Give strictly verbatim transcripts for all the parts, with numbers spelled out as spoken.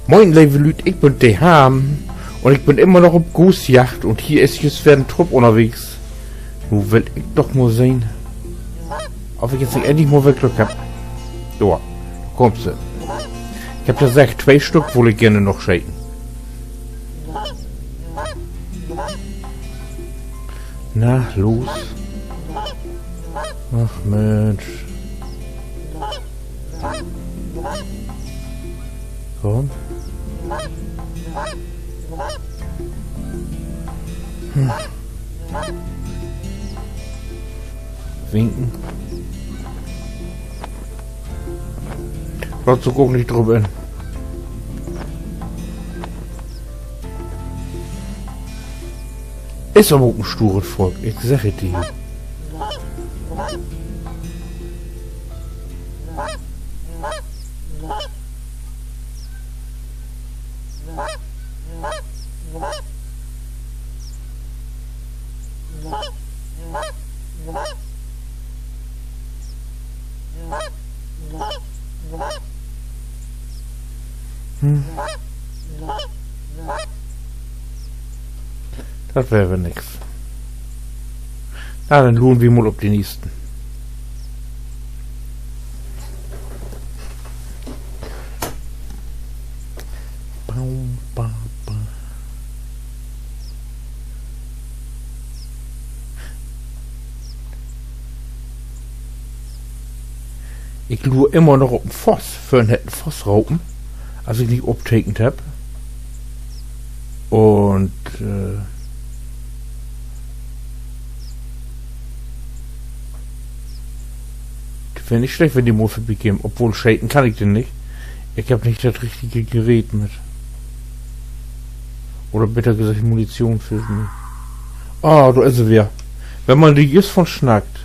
Moin, leve Lüüd, ik bün de Harm. Un ik bün immer noch op Goosjagd un hier is jüst weer en Trupp ünnerwegens. Nu will ik doch mal sehn, of ik jetzt nich endlich mal weer Glück hebb. Dor, dor kummt se. Ik hebb ja seggt, twee Stück wull ik geern noch scheten. Na, los. Ach, Minsch. Kumm. Hm. Winken. Laat sük ok nich drup in. Is aver ok en stures Volk, ik segg et di. Hm. Dat weer weer nix. Na, denn luren wi mal op den neegsten. Bam, bam, bam. Ik luur immer noch op en Voss. Vörhen hett en Voss ropen, as ik nich optekent hebb. Un, äh, weer nich slecht, wenn de mal vörbikemen. Obwohl, scheten kann ik den nich. Ik hebb nich dat richtige Gerät mit. Oder beter seggt, Munition fehlt mi. Ah, dor is he weer. Wenn man dor jüst von snackt.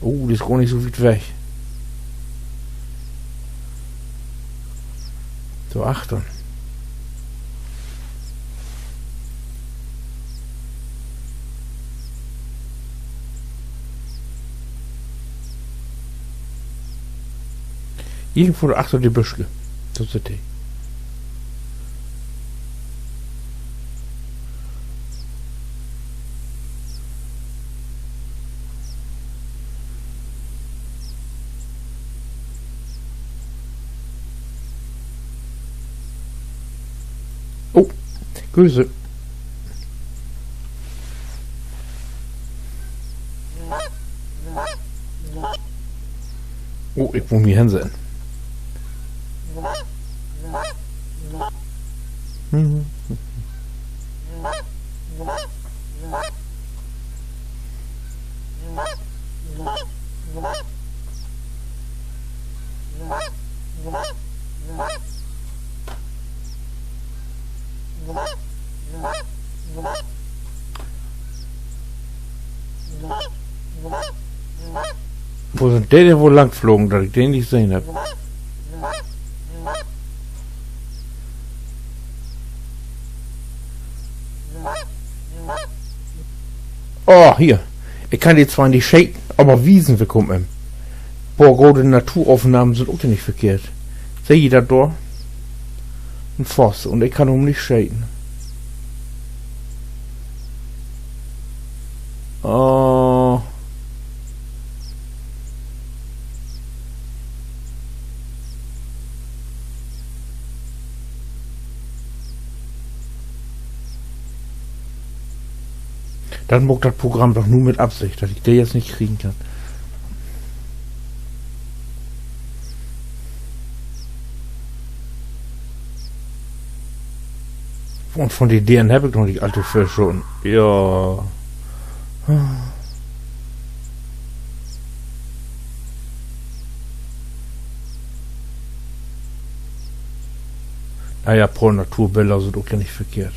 Oh, de is gor nich so wiet weg. So, achtern. Irgendwo achter de Büske. Dor sitt he. Oh, Göse. Oh, ik mutt mi hensetten. Wo sünd de denn woll lang flogen, dat ik de nich sehn hebb? Oh, hier. Ik kann de zwar nich scheten, aver wiesen, wi kummt em. Poor gode Naturopnahmen sünd ok nich verkehrt. Seht ji dat dor? En Voss, un ik kann em nich scheten. Oh. Dat maakt dat Programm doch nu mit Afsicht, dat ik de jetzt nich kriegen kann. Un von de Deren hebb ik noch nich all to veel schoten. Ja. Na ja, poor Naturbiller sünd ok ja nich verkehrt.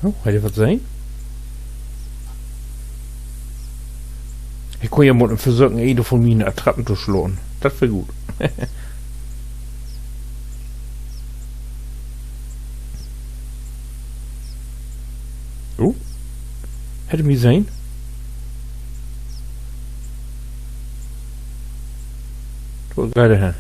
Oh, hett he wat sehn? Ik kunn ja mal versöken, een von miene Attrappen to slaan. Dat weer goot. Oh, hett he mi sehn? Dor geiht he hen.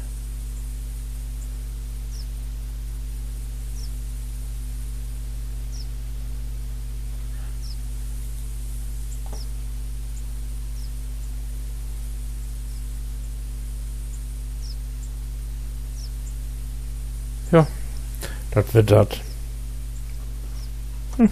Ja, dat weer dat. Hm.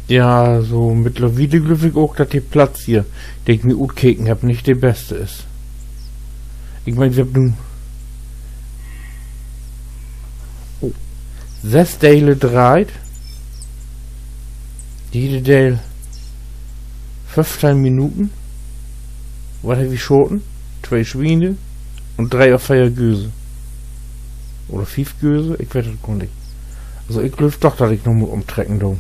Ja, so mittlerwiel glööv ik ok, dat de Platz hier, de ik mi utkeken hebb, nich de beste is. Ik meen, wi hebbt nu, oh, söss Delen dreiht. Jede Deel föffteihn Minuten. Wat hebbt wi schaten? Twee Swien un dree of veer Göös. Oder fief Göös, ik weet dat gor nich. Also, ik glööv doch, dat ik noch mal umtrecken do.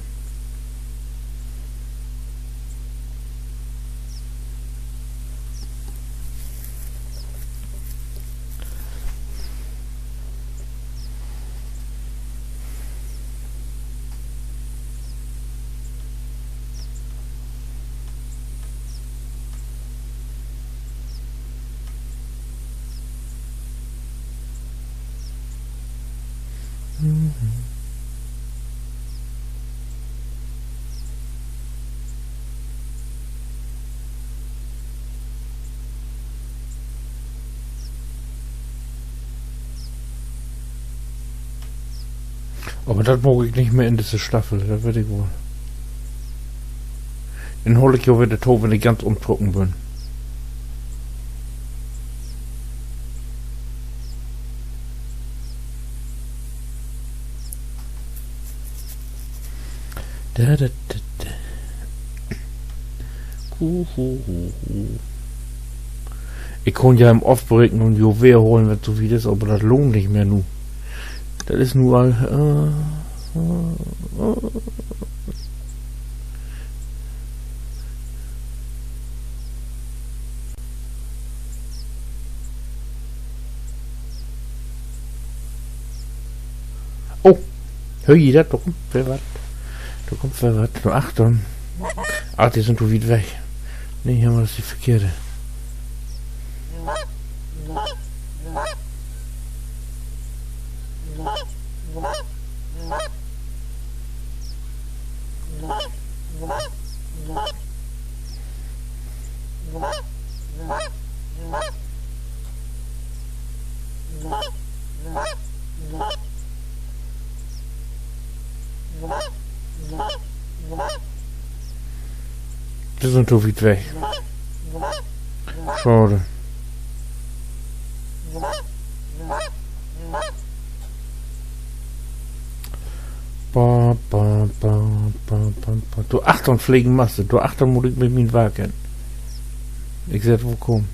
Aver dat maak ik nich mehr in disse Staffel, dat weet ik woll. Denn hool ik jo wedder to, wenn ik ganz umtrocken bün. Da, da, da, da. Hu, hu, hu, hu. Ik kunn ja em ofbreken un jo weer holen, wenn 't so wiet is, aver dat lohnt nich mehr nu. Dat is nu al, äh, äh, äh. Oh, höör ji dat? Dor kummt weer wat. Dor kummt weer wat. Dor achtern. Ach, de sünd to wiet weg. Nee, hier, dat is de verkehrte. De sünd to wiet weg. Schaad. Ba, ba, ba, ba, ba, ba. Dor achtern flegen Masse, dor achtern mutt ik mit mien Wagen. Ik seh, wo ik kaam.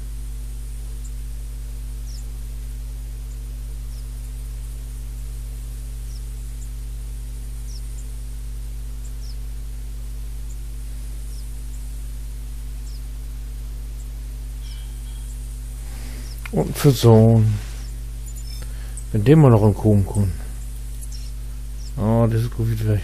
Un Fasan. Wenn de mal noch ankamen kunn. Oh, dat is goot wiet weg.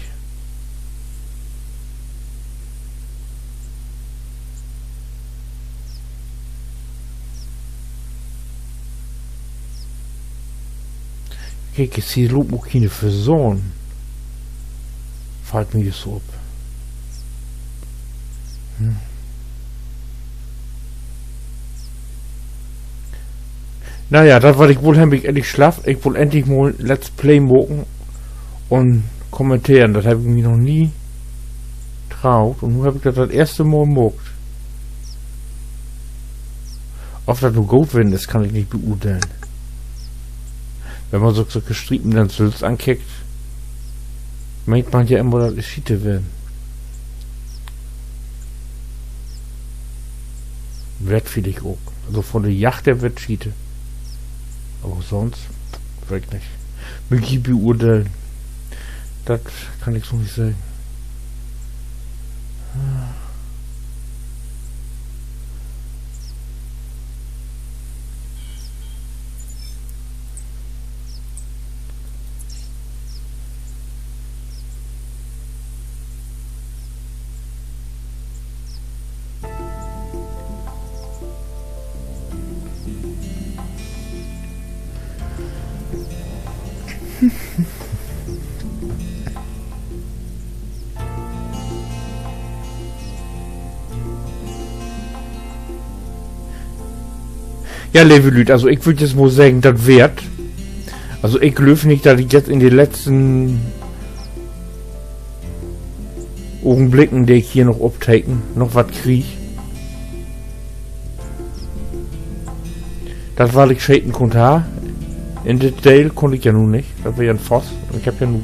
Kiek, ik seh, lopen ok kiene Fasanen. Fallt mi jüst so op. Hm. Na ja, dat, wat ik wull, heff ik endlich schaff. Ik wull endlich mal Let's Play maken un kommenteren. Dat heff ik mi noch nie traut. Un nu heff ik dat dat eerste Mal maakt. Of dat nu goot worrn is, kann ik nich beurdelen. Wenn man sük so Striepen denn sülvst ankickt, meent man ja immer, dat is Schiete worrn. Weertfiedig ok. Also von de Jagd her weer 't Schiete. Aver sünst, weet ik nich. Mutt ik beurdelen. Dat kann ik so nich seggen. Ja, leve Lüüd, also ik würr jetzt mal seggen, dat weer 't. Also ik glööv nich, dat ik jetzt in de letzten Ogenblicken, de ik hier noch opteken, noch wat krieg. Dat, wat ik scheten kunn harr, in dit Deel kunn ik ja nu nich. Dat weer ja en Voss. Un ik heff ja nu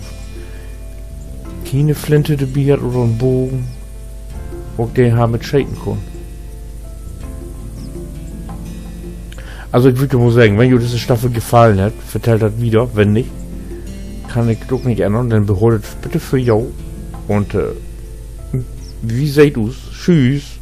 kiene Flinte dorbi hatt oder en Bogen, wo ik de harr mit scheten kunnt. Also ik würr mal seggen, wenn jo disse Staffel gefallen hett, vertellt dat wieder. Wenn nich, kann ik 't ok nich ännern. Denn behoolt dat bitte för jo. Un, äh, wi seht us. Tschüss.